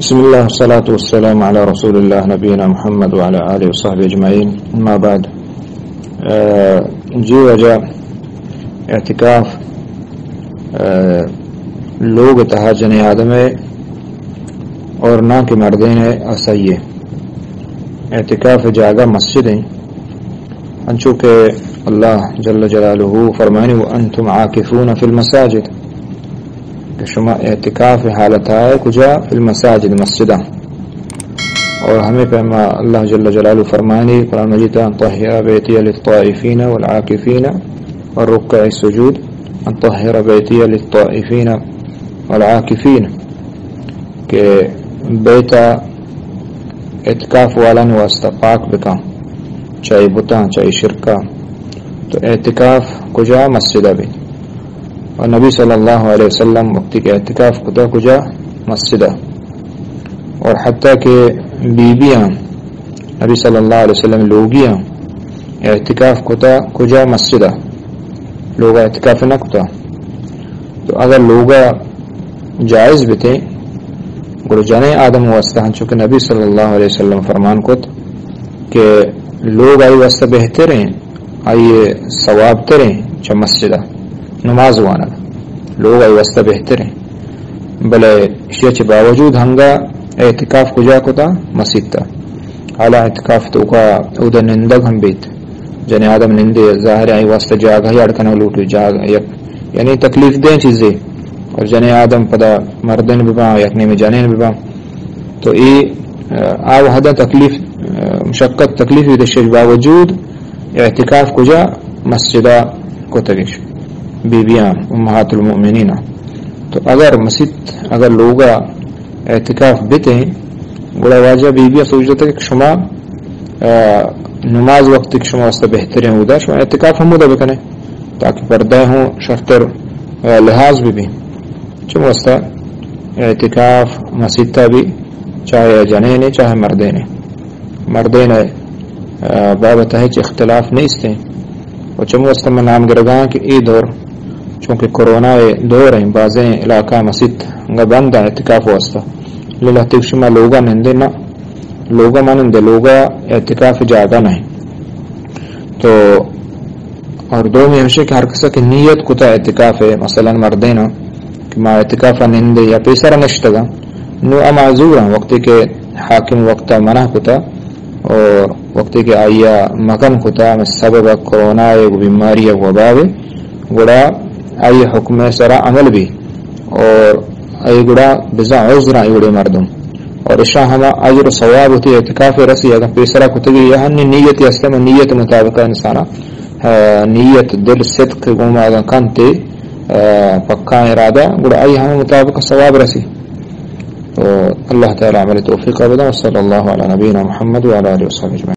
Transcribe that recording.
بسم الله والصلاة والسلام على رسول الله نبينا محمد وعلى آله وصحبه أجمعين. أما بعد. آ، جی واجہ، اعتکاف، آ، لوگ تہا جنیں آدم ءِ اور نہ کہ مردین ءِ، آ صحیح ہے. اعتکاف جاگہ مسجد ہیں، انچو کہ اللہ جل جلالہ فرمانی: وأنتم عاكفون في المساجد، کہ شما اعتکاف حالت آئے کجا؟ فی المساجد، مسجداں. اور ہمیں پیما اللہ جل جلالہ فرمانی قرآن مجید: أن طهر بيتي للطائفين والعاكفين والركع السجود، أن طهر بيتي للطائفين والعاكفين، کہ بیتا اعتکاف والان واسطہ پاک بکن، چاہے بتاں، چاہے شرکاں. تو اعتکاف کجا؟ مسجدہ بی. اور نبی صلی اللہ علیہ وسلم وقتی کہ اعتکاف کتا کجا؟ مسجدہ. اور حتیٰ کہ بی بیاں، نبی صلی اللہ علیہ وسلم لوگیاں اعتکاف کتا کجا؟ مسجدہ. لوگا اعتکاف نہ کتا. تو اگر لوگا جائز بتے، گڑا جنیں آدم واسطہ، ہنچو کہ نبی صلی اللہ علیہ وسلم فرمان کت کہ لوگ آئی واسطہ بہتر ہیں، آئی ثواب تر ہیں چہ مسجدہ نماز وانگ، لوگ آئی واسطہ بہتر ہیں. بلے اشیا چہ باوجود ہنگا اعتکاف کجا کتا؟ مسیتا. حالا اعتکاف توکا اودا نندگ ہم بیت. جنیں آدم نندے، ظاہر ہے آئی واسطہ جاگہ اڑ کنگ لوٹی، جاگہ یک، یعنی تکلیف دیں چیزے. اور جنیں آدم پدا مردین بباں، یک نیمے جنین بباں. تو اے، آ، آ وہدا تکلیف، آ، مشقت تکلیف بیت، اشی باوجود اعتکاف کجا؟ مسجدا کتگش، بی بیاں، امہات المؤمنین. تو اگر مسیت، اگر لوگا اعتکاف بتیں، گڑا واجہ بی بی سوچ دیتا کہ شما، آ، نماز وقت کہ شما واسطہ بہتریں اودا، شما اعتکاف ہم اودا بکنے، تاکہ پردہ ہوں شرتر، آ، لحاظ بہ بی. چم واسطہ اعتکاف مسیتا بی، چاہے جنینے، چاہے مردینے. مردین، آ، بابت ہچ اختلاف نیست ہیں. و چم واسطہ من نام گرگاں کہ اے دور، چونکہ کرونا دور ہیں، بازیں علاقہ مسیت انگا بند ہیں اعتکاف واسطہ. لہتے شما لوگا نندے نہ، لوگا ما نندے، لوگا اعتکاف جاگہ نہیں. تو اور دومی ہمشی کہ ہر کسا کہ نیت کتا اعتکاف ہے، مثلاً مردینا کہ ما اعتکاف نندے یا پیسر نشتگا، نو ا معذور ہیں. وقتی کہ حاکم وقتا منع کتا اور وقتی کہ آئیا مکن کتا، سبب کرونا ہے، بیماری ہے، وبا ہے، گڑا آئی حکم سرا عمل بی اور آئی گڑا بزاں عذر آئی گڑے مردم. اور اشاں ہما اجر و ثواب ہوتی اعتکاف رسی، اگر پیسرا کتگی یا ہنی نیت ہستے، من نیت مطابق انسانا، آ، نیت دل صدق گوما اگر کنتے، آ، پکا ارادہ، گڑا آئی ہما مطابق ثواب رسی. تو اللہ تعالی عمل توفیق بدن. وصلی اللہ علی نبینا محمد وعلی آلہ وصحبہ اجمعین.